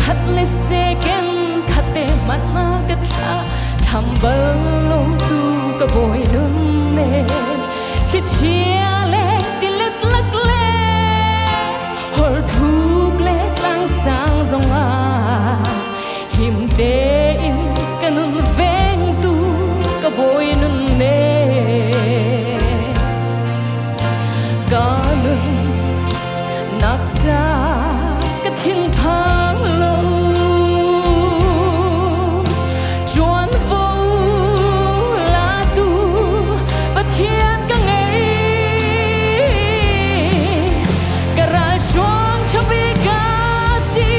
khat le second khat te hmanh na ka thlah tham bal lo tu ka bawi nun nem thlichia le tilet lak le hor thuk le tlang sang zong ah him tein ka nun vengtu ka bawi nun nem ka nun nak ca ka thinphang lo ṭuanvo latu Pathian ka ngei ka ralhruang ṭhabi ka si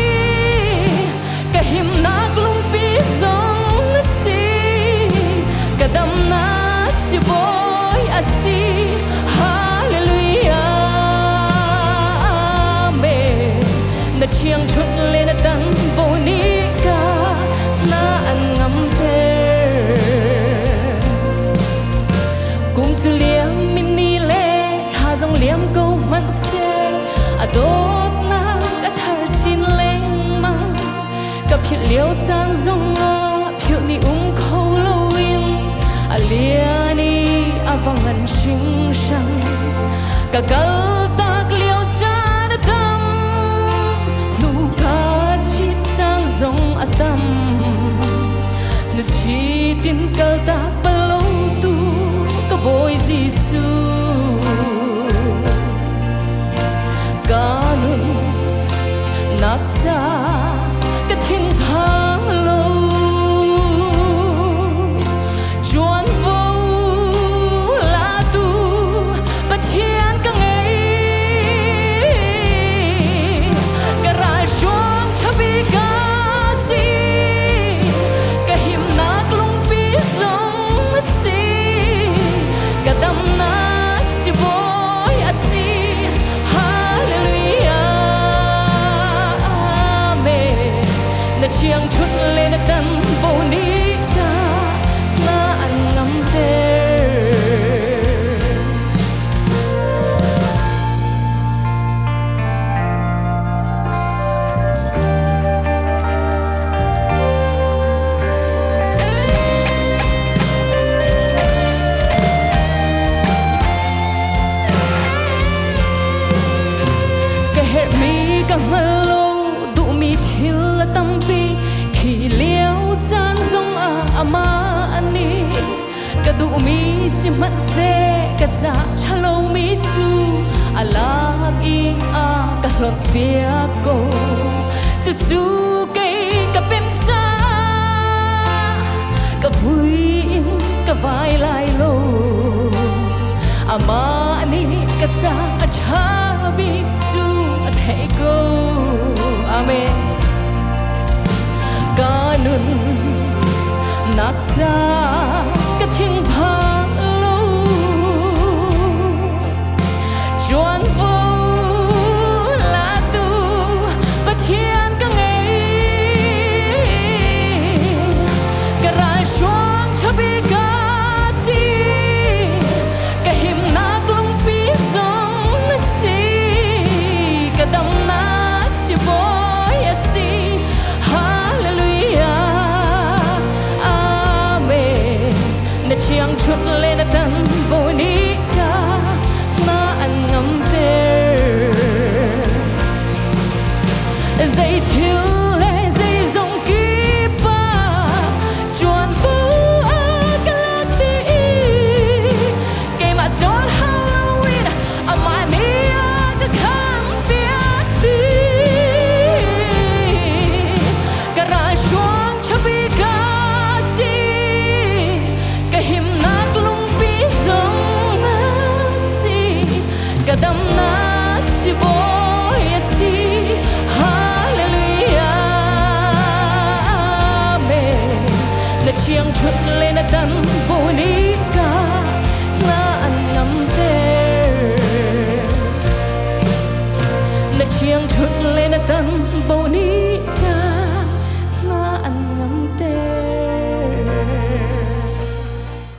ka himnak lungpi zong na si ka damnak sibawi a si Hallelujah Amen na ṭhiangṭhunh le na tan bo nih ka hna an ngamter kum cu liam min ni le thla zong liam ko hmanh seh a dawtnak a thar chin lengmang ka philh lio caan zongah philh ni um kho loin a lian i a va ngan hringhran ka kal tak lio caan a tam hnu ka chit caan zong a tam nu chitin kal tak bal lo tu ka bawi Jesuh ka nun nak ca ka thinphang lo ṭuanvo latu Pathian ka ngei ka ralhruang ṭhabi ka si ka himnak lungpi zong a si ka damnak sibawi a si Hallelujah Amen na ṭhiangṭhunh le na tan bo nih ka hna an ngamter Ka herhmi ka hngal lo duhmi thil a tampi khi lio caan zongah amah nih ka duhmi si hmanhseh ka ca ṭhalomi cu a lak i a ka hlonh piak ko cucu kei ka pemh caah ka vui in ka vai lai lo amah nih ka ca a ṭha bik cu a theih ko amen ka nun nak ca ka thinphang lo ṭuanvo latu Pathian ka ngei ka ralhruang ṭhabi ka si ka himnak lungpi zong na si ka damnak sibawi a si Hallelujah Amen na ṭhiangṭhunh le na tan bo nih ka hna an ngamter zei thil le zeizong kip ah ṭuanvo a ka lak dih i keimah cawl hau loin amah nih a ka khampiak dih ka ralhruang ṭhabi ka si ka himnak lungpi zong na si ka damnak sibawi a si Hallelujah Amen na ṭhiangṭhunh le na tan bo nih ka hna an ngamter na ṭhiangṭhunh le na tan bo nih ka